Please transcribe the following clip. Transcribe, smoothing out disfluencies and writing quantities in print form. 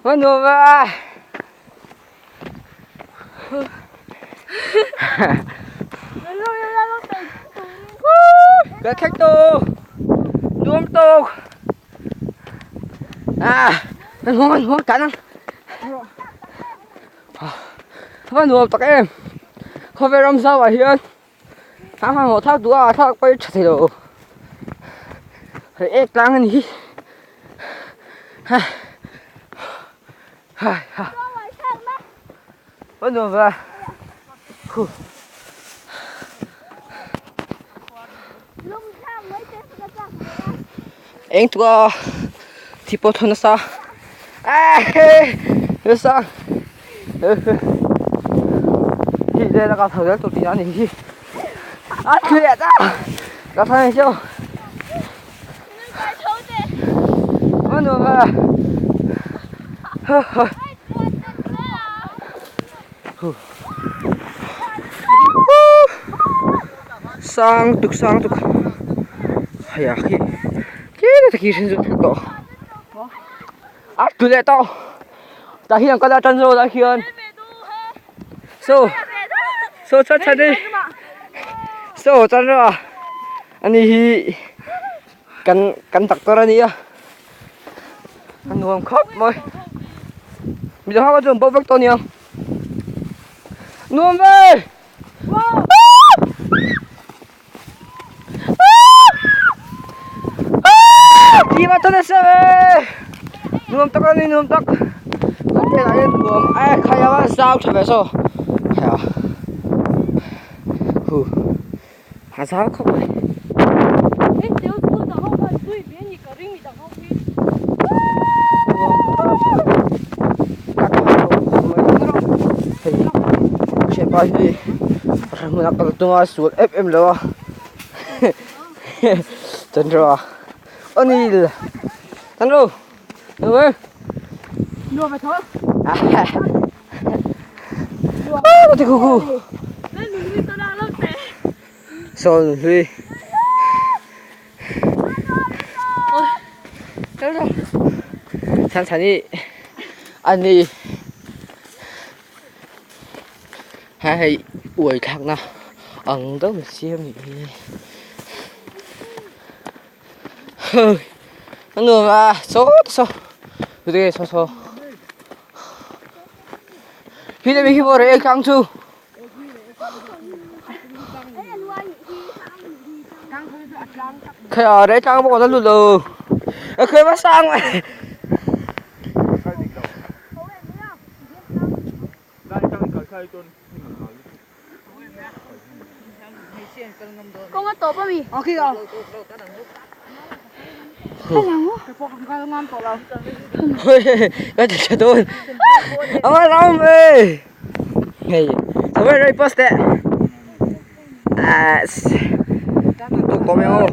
Va nuam a. Ka thlek tu. Nuam tuk. À, an huang tan ang. Va nuam tak em. Khawvel ram zau ah hian a hmanhmawh thlak duh a a thlak pawh hi tha theilo rei ek tlang a ni hi ha ha ha va nuam ve khu eng tuk a thi pawh thawn nasa nasa hi đây là cầu thầu rất tụt nó nhìn hi à thuyền á cầu thầu này chưa nó nuông à sang tuk sang tuk hei khi khi khi sinh dụng tawh a tui leh tawh tah hian kal a tan zawk ah hian saw saw chhat chhat hi saw chan rawh a ani hi kan kan doctor a nia a nuam khawp mai midang ho chuan bo vek tawh aniang nuam ve. Ti mà thân sẽ nuam tak ani nuam tak cái này nuam ai khai á sao trở về sao à hù hà sao không này Siapa hi ramhmun a kal tung a sual em em lo a Chandra Anil Chandra Nuam em Nuam a tho Ah ti khu khu Sawn hlui Chhan chhan hi ani ha hei uai thlakna ang deuh an siam nih hi hei a nuam a saw te saw tute saw saw khi te khi pawh reh tlang chu. Khai a reh tlang bawk a lut lo a khai va sang mai. Kawng a tawp ami? Ka ti tha dawn a va ram ve hei sawi rei post teh ah tawp tawp em aw.